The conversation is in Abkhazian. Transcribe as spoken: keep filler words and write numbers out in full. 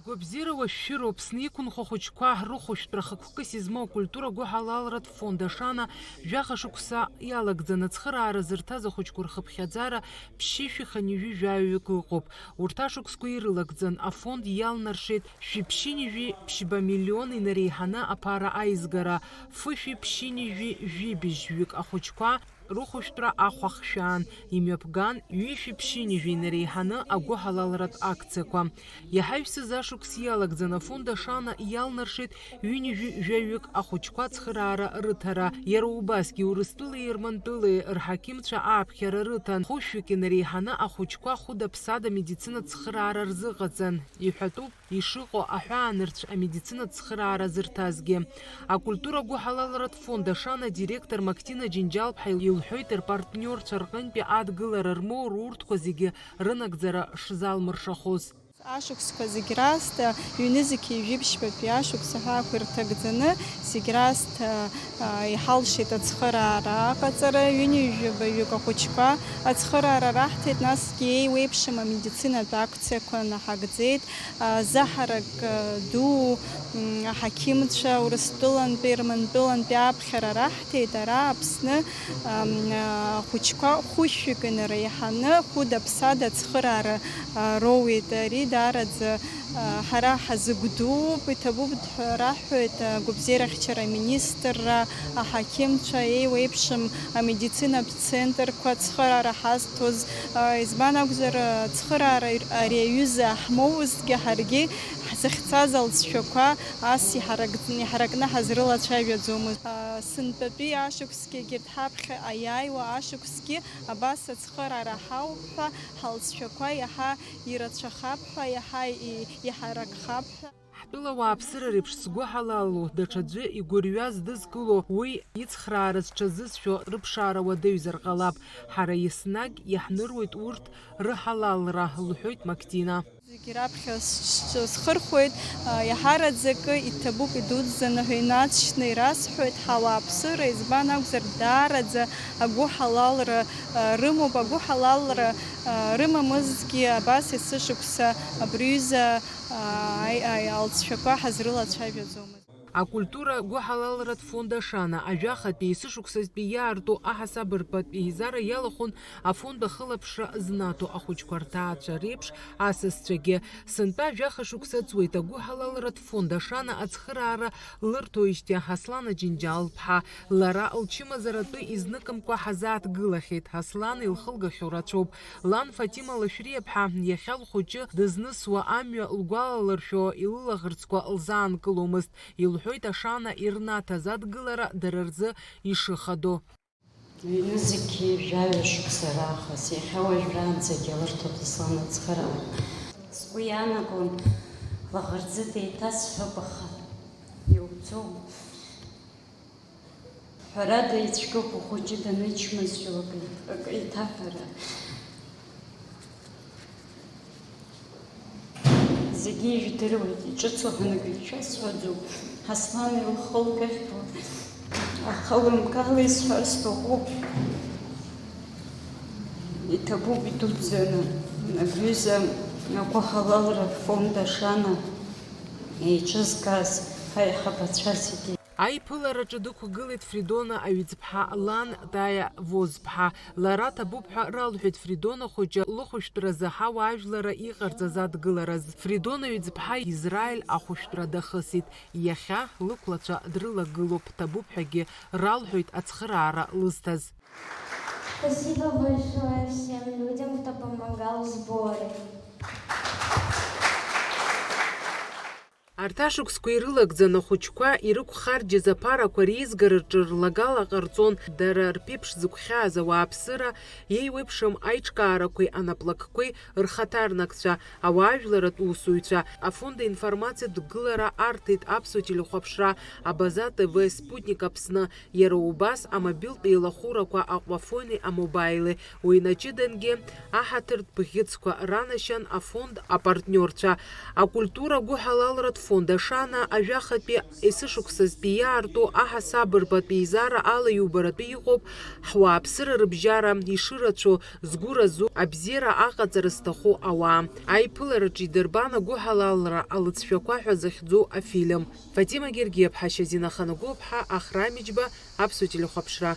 Гәабзиара уашәшәыроуп, Аԥсны иқәынхо ахәыҷқәа рыхәышәтәра хықәкыс измоу акультура гәыҳалалратә фонд Ашана жәаха шықәса иалагӡаны ацхыраара зырҭаз ахәыҷқәа рхыԥхьаӡара ԥшьышәи хынҩажәи жәаҩык ыҟоуп. Урҭ ашықәсқәа ирылагӡан, афонд иалнаршеит шәи ԥшьынҩажәи ԥшьба миллион инареиҳаны аԥара аизгара, фышәи ԥшьынҩажәи жәибжьҩык ахәыҷқәа рыхәышәтәра ахә ахшәаан, имҩаԥган ҩышәи ԥшьынҩажәи инареиҳаны агәыҳалалратә акциақәа. Иаҳа ҩсыз ашықәс иалагӡан, афонд Ашана иалнаршеит ҩынҩажәи жәаҩык ахәыҷқәа ацхыраара рыҭара. Иара убасгьы Урыстәылеи Ермантәылеи рҳақьымцәа ааԥхьара рыҭан. Хәышәҩык инареиҳаны ахәыҷқәа хәыда-ԥсада медицинатә цхыраара рзыҟаҵан. Иҳәатәуп, ишыҟоу аҳәаанырцә амедицинатә цхыраара зырҭазгьы. Акультура гәыҳалалратә фонд Ашана адиректор Мактина Џьынџьал-ԥҳа илҳәоит рпартниорцәа рҟынтәи адгылара рмоур урҭқәа зегьы рынагӡара шзалмыршахоз. Ашықәсқәа зегь раасҭа, ҩнызқьи жәибжьбатәи ашықәс ҳәа ақәирҭагӡаны, зегь раасҭа, а, иҳалшеит ацхыраара аҟаҵара, ҩынҩажәи жәабаҩык ахәыҷқәа ацхыраара раҳҭеит, насгьы еиуеиԥшым амедицинатә акциақәа наҳагӡеит, а, заҳарак, а, ду, м, аҳақьымцәа Урыстәылантәи Ермантәылантәи аԥхьара раҳҭеит, ара Аԥсны, ам, а, ахәыҷқәа хәышәҩык инареиҳаны хәыда-ԥсада ацхыраара, а, роуеит. Ари даараӡа, а, ҳара ҳазыгәдууп, иҭабуп ҳәа раҳҳәоит, а, агәабзиарахьчара аминистрра, аҳақьымцәа, еиуеиԥшым амедицинатә центрқәа ацхыраара ҳазҭоз, а, избан акәзар, ацхыраара ари аҩыза ҳмоузҭгьы, ҳаргьы ҳзыхьцаз алҵшәақәа ас иҳарак-, иҳаракны ҳазрылацәажәаӡомызт. А, сынтәатәи ашықәсгьы, егьырҭ ҳаԥхьа аиааиуа ашықәсгьы абас ацхыраара ҳауп ҳәа, ҳалҵшәақәа иаҳа ирацәахап ҳәа, иаҳа и-, иҳаракхап ҳәа. Ҳтәыла ауааԥсыра реиԥш згәы ҳалалу, даҽаӡәы игәырҩа здызкыло, уи ицхраара зҽазызшәо рыԥшаара уадаҩзар ҟалап. Ҳара еснагь иаҳныруеит урҭ рыҳалалра, лҳәоит Мактина. Зегьы раԥхьа сҿ-, схырхуеит, а, иаҳараӡакы иҭабуп идуӡӡаны ҳәа инаҵшьны ирасҳәоит ҳауааԥсыра, избан акәзар, даараӡа агәыҳалалра, а, рымоуп, агәыҳалалра, а, рымамызҭгьы абас есышықәса абри аҩыза Ааи, ааи, алҵшәақәа ҳазрылацәажәаӡомызт. Акультура гәыҳалалратә фонд Ашана ажәахатәи есышықәсазтәи иаарту аҳасабырпатә еизара иалахәын афонд ахылаԥшра знаҭо ахәыҷқәа рҭаацәа реиԥш асасцәагьы. Сынтәа жәаха шықәса ҵуеит агәыҳалалратә фонд Ашана ацхыраара лырҭоижьҭеи Ҳаслан Аџьынџьал-ԥҳа. Лара лчымазаратәы изныкымкәа ҳазааҭгылахьеит. Ҳаслан илхылгахьоу рацәоуп. Лан Фатима Лашәриаԥҳа иахьа лхәыҷы дызнысуа амҩа лгәалалыршәо илылаӷырӡқәа лзаанкыломызт, илҳәоит Ашана ирнаҭаз адгылара дара рзы ишыхадоу. Ҩнызқьи жәаҩа шықәса раахыс иахьа уажәраанӡагьы лырҭоит Аслан ацхыраара. Сгәы иаанагон, лаӷырӡы деиҭасҳәап, аха иуӡом. Ҳәарада, ицәгьоуп ухәыҷы данычмазаҩу акы, акы иҭаҳәара. Зегьы ижәдыруеит, иҿыцу ҳәа акгьы шәасҳәаӡом, Ҳаслан илхылгахьоу, аха лымкаала исҳәар сҭахуп. Иҭабуп идуӡӡаны, абҩыза агәыҳалалра фонд Ашана еиҿызкааз ҳаиҳабацәа зегьы. Аиԥылараҿы дықәгылеит Фридона Аҩӡԥҳа лан Таиа Возԥҳа. Лара ҭабуп ҳәа ралҳәеит Фридона хәыҷы лыхәышәтәразы ҳауаажәларра иҟарҵаз адгылараз. Фридона Аҩӡԥҳа Израиль ахәышәтәра дахысит. Иахьа лықәлацәа дрылагылоуп, ҭабуп ҳәагьы ралҳәоит ацхыраара лызҭаз. Спасибо большое всем людям, кто помогал в сборе. Арҭ ашықәсқәа ирылагӡан ахәыҷқәа ирықәхарџьыз аԥарақәа реизгараҿы рлагала ҟарҵон, дара рԥеиԥш зықәхьааз ауааԥсыра, еиуеиԥшым аиҿкаарақәеи анаплакқәеи рхаҭарнакцәа, ауаажәларатә усуҩцәа, афонд аинформациатә гылара арҭеит Аԥсуа телехәаԥшра, Абаза Т В, Спутник Аԥсны, иара убас амобилтә еилахәырақәа Аҟәафони Амобаили, уи наҷыдангьы аҳаҭыртә бӷьыцқәа ранашьан афонд апартниорцәа. Акультура гәыҳалалратә Фонд Ашана ажәахатәи есышықәсазтәи иаарту аҳасабырбатә еизара алаиубаратәы иҟоуп ҳуааԥсыра рыбжьара ишырацәоу, згәы разу, абзиара аҟаҵара зҭаху ауаа. Аиԥылараҿы идырбан агәыҳалалра алыҵшәақәа ҳәа захьӡу афильм. Фатима Гергиаԥҳа, Шьазина Ханагәыԥҳа, Ахрамиџьба, Аԥсуа телехәаԥшра.